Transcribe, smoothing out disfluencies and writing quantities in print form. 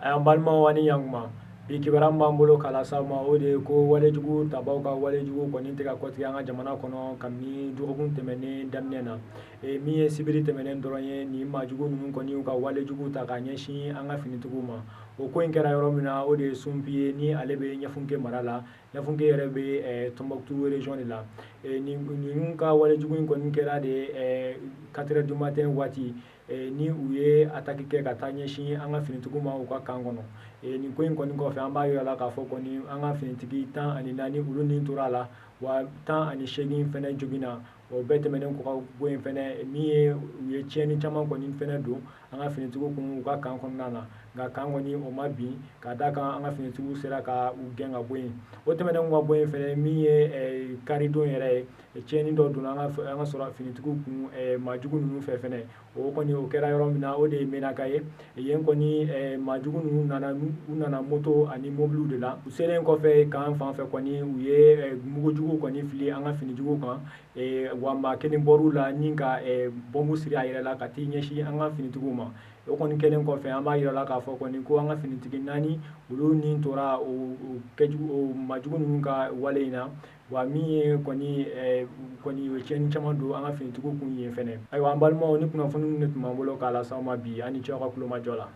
An balimaw, ani ɲankuma. Bi kibaruya min b'an bolo k'a lase aw ma, o de ye ko walejugu tabaw ka walejugu kɔni tɛ ka kɔtigɛ an ka jamana kɔnɔ kabini dɔgɔkun tɛmɛnen daminɛ na. Min ye sibiri tɛmɛnen dɔrɔn ye, nin maajugu ninnu kɔni y'u ka walejugu ta k'a ɲɛsin an ka finitigiw ma. O ko in kɛra yɔrɔ min na, o de ye Sunpi ye, ni ale bɛ Ɲɛfunke mara la. Ɲɛfunke yɛrɛ bɛ Tɔnbukutu région de la. Ninnu ka walejugu in kɔni kɛra de 4 heures du matin waati ni u ye attaque kɛ ka taa ɲɛsin an ka finitigiw ma u ka camp kɔnɔ. Nin ko in kɔni kɔfɛ, an b'a yira la k'a fɔ kɔni an ka finitigi 14, olu ni tora a la, wa 18 fɛnɛ joginna. O bɛɛ tɛmɛnen kɔ ka bɔ yen fɛnɛ, min ye u ye tiɲɛni caman kɔni fɛnɛ don an ka finitigiw kun u ka camp kɔnɔna na, nka camp kɔni o ma bin, ka da kan an ka finitigiw sera ka u gɛn ka bɔ yen. O tɛmɛnen ka bɔ yen fɛnɛ, min ye karidon yɛrɛ ye, tiɲɛni dɔ donna an ka sɔrɔ finitigiw kun maajugu ninnu fɛ fɛnɛ. O kɔni o kɛra yɔrɔ min na, o de ye Menaka ye. Yen kɔni, maajugu ninnu nana, u nana moto ani mobiliw de la. U selen kɔfɛ camp fan fɛ kɔni, u ye mugujugu kɔni fili an ka finitigiw kan, wa maa kelen bɔr'u la ni ka bɔnbu siri a yɛrɛ la ka t'i ɲɛsin an ka finitigiw ma. O kɔni kɛlen kɔfɛ, an b'a yira la k'a fɔ kɔni ko an ka finitigi naani, olu ni tora o kɛjugu o maajugu ninnu ka wale in na. Wa min ye kɔni o ye tiɲɛni caman don an ka finitigiw kun yen fɛnɛ. Ayiwa, an balimaw, ni kunnafoni de tun b'an bolo k'a lase aw ma bi. An ni ce aw ka kulomajɔ la.